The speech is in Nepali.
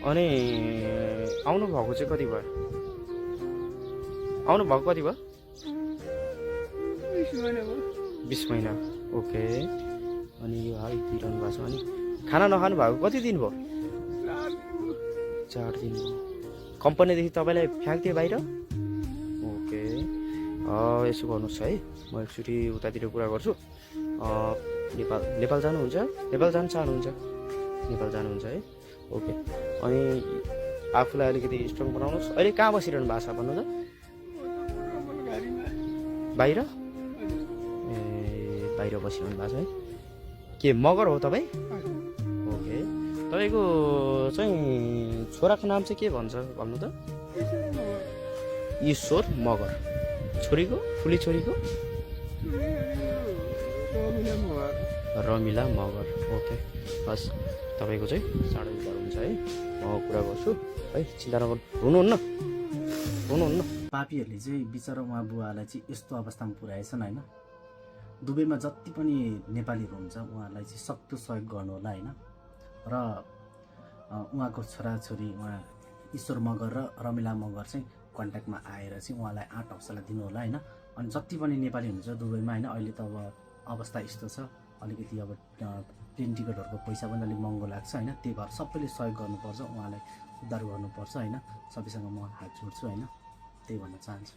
अनि आउनु भएको चाहिँ कति भयो? आउनु भएको कति भयो? 20 महिना। ओके। अनि यो हाल दिइरहनु भएको छ। अनि खाना नखानु भएको कति दिन भयो? 4 दिन भयो। कम्पनीदेखि तपाईँलाई फ्याँक्थ्यो बाहिर? ओके। यसो गर्नुहोस् है, म एकचोटि उतातिर कुरा गर्छु। नेपाल जानुहुन्छ? नेपाल जानु चाहनुहुन्छ? नेपाल जानुहुन्छ है? ओके। अनि आफूलाई अलिकति स्ट्रङ बनाउनुहोस्। अहिले कहाँ बसिरहनु भएको छ भन्नु त? बाहिर? ए, बाहिर बसिरहनु भएको छ है? के मगर हो तपाईँ? ओके। तपाईँको चाहिँ छोराको नाम चाहिँ के भन्छ भन्नु त? ईश्वर मगर। छोरीको? ठुली छोरीको? रमिला मगर। ओके। हस्, तपाईँको चाहिँ चाँडो विचार हुन्छ है, म कुरा गर्छु है, चिन्ता नगर्नु। हुनुहुन्न। पापीहरूले चाहिँ बिचरा उहाँ बुवालाई चाहिँ यस्तो अवस्थामा पुर्याएछन् होइन। दुबईमा जति पनि नेपालीहरू हुन्छ उहाँलाई चाहिँ सक्दो सहयोग गर्नु होला होइन। र उहाँको छोराछोरी उहाँ ईश्वर मगर र रमिला मगर चाहिँ कन्ट्याक्टमा आएर चाहिँ उहाँलाई आँट हौसला दिनु होला होइन। अनि जति पनि नेपाली हुन्छ दुबईमा होइन, अहिले त अब अवस्था यस्तो छ, अलिकति अब प्लेन टिकटहरूको पैसा पनि अलिक महँगो लाग्छ होइन। त्यही भएर सबैले सहयोग गर्नुपर्छ, उहाँलाई उद्धार गर्नुपर्छ होइन। सबैसँग म हात जोड्छु होइन, त्यही भन्न चाहन्छु।